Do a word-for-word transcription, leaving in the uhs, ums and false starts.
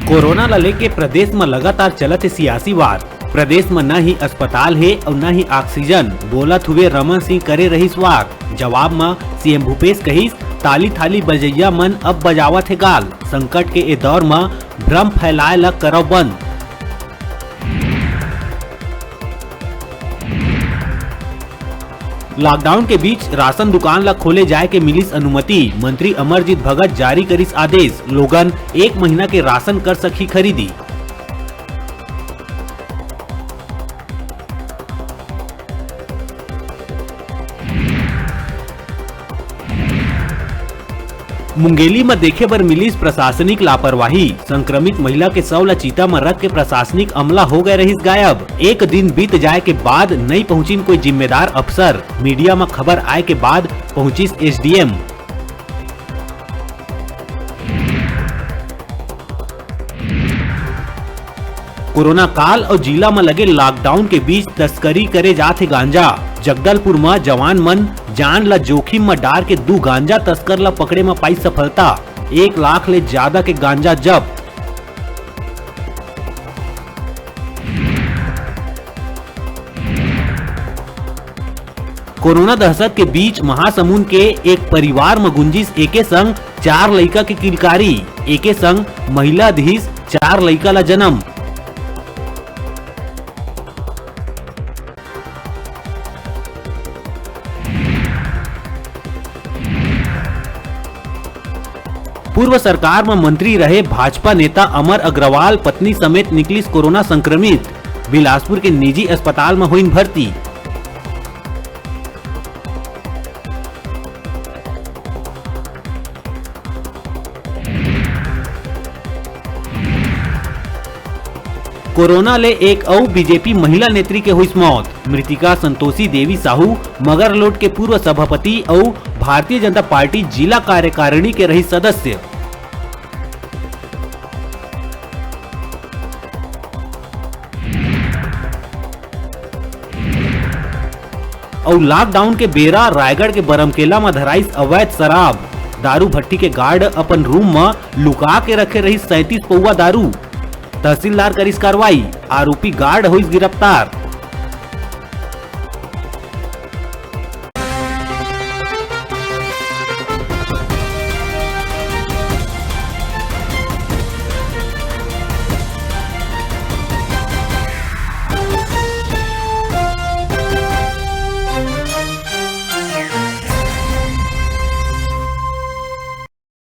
Corona ल लेके प्रदेश म लगातार चलत हे सियासी वार। प्रदेश म न ही अस्पताल हे अउ न ही ऑक्सीजन, बोलत हुए रमन सिंह करे रहिस वार। जवाब म सीएम भूपेश कहिस, ताली थाली बजैया मन अब बजावत हे गाल। संकट के ए दौर म भ्रम फैलाय ल करव बंद। लॉकडाउन के बीच राशन दुकान ला खोले जाय के मिलिस अनुमति, मंत्री अमरजीत भगत जारी करिस आदेश, लोगन एक महीना के राशन कर सकही खरीदी। मुंगेली म देखे बर मिलिस प्रशासनिक लापरवाही। संक्रमित महिला के शव ल चिता म रख के प्रशासनिक अमला हो गए रहिस गायब। एक दिन बीत जाए के बाद नई पहुंचिन कोई जिम्मेदार अफसर। मीडिया म खबर आए के बाद पहुंचिस एसडीएम। कोरोना काल अउ जिला म लगे लॉकडाउन के बीच तस्करी करे जात हे गांजा। जगदलपुर म जवान मन जान ल जोखिम म डार के दू गांजा तस्कर ल पकड़े म पाई सफलता। एक लाख ले ज्यादा के गांजा जब्त। कोरोना दहशत के बीच महासमुंद के एक परिवार म गुंजिस एके संग चार लइका के किलकारी, एके संग महिला दिहिस चार लइका ला जन्म। पूर्व सरकार म मंत्री रहे भाजपा नेता अमर अग्रवाल पत्नी समेत निकलिस कोरोना संक्रमित, बिलासपुर के निजी अस्पताल म होइन भर्ती। कोरोना ले एक अउ बीजेपी महिला नेत्री के होइस मौत। मृतिका संतोषी देवी साहू, मगरलोड के पूर्व सभापति अउ भारतीय जनता पार्टी जिला कार्यकारिणी के रहिस सदस्य। अउ लॉकडाउन के बेरा रायगढ़ के बरमकेला म धराइस अवैध शराब। दारू भट्टी के गार्ड अपन रूम म लुका के रखे रहिस सैंतीस पौवा दारू। तहसीलदार करिस कार्रवाई, आरोपी गार्ड होइस गिरफ्तार।